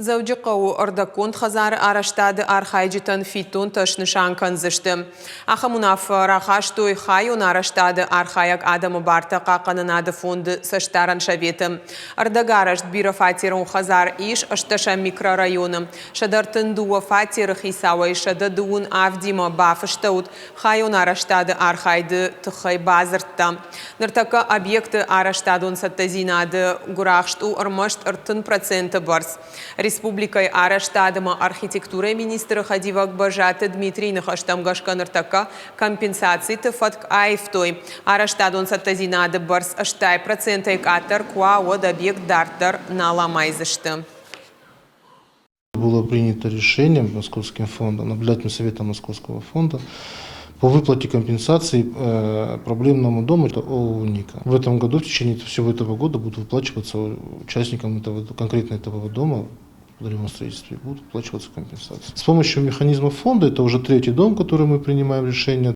Дзӕуджыхъӕуы ӕрдӕгконд хӕдзары арӕзтады архайджытӕн фиддонтӕ снысан кӕндзысты. Ахӕм уынаффӕ рахастой хайон арӕзтады архайӕг адӕмы бартӕ хъахъхъӕнынады фонды цӕстдарӕн советы. Ӕрдӕгарӕзт бирӕфатерон хӕдзар ис ӕстдӕсӕм микрорайоны. 132 фатеры хицауӕй 137-имӕ бафыстӕуыд хайон арӕзтады архайды тыххӕй бадзырдтӕ. Ныртӕккӕ объекты арӕзтадон цӕттӕдзинады гуырахст у ӕрмӕст 30% бӕрц. Республикӕйы арӕзтад ӕмӕ архитектурӕйы министры хӕдивӕг Бӕззаты Дмитрийы ныхӕстӕм гӕсгӕ ныртӕккӕ компенсациты фӕтк аивтой. Арӕзтадон цӕттӕдзинады бӕрц 80%-ӕй къаддӕр куы уа, уӕд объект дарддӕр нал амайдзысты. Было принято решение Московским фондом, наблюдательным советом Московского фонда по выплате компенсации проблемному дому это ООО «Ника». В этом году, в течение всего этого года будут выплачиваться участникам этого, конкретно этого дома в строительстве будут выплачиваться компенсации. С помощью механизма фонда, это уже третий дом, который мы принимаем решение.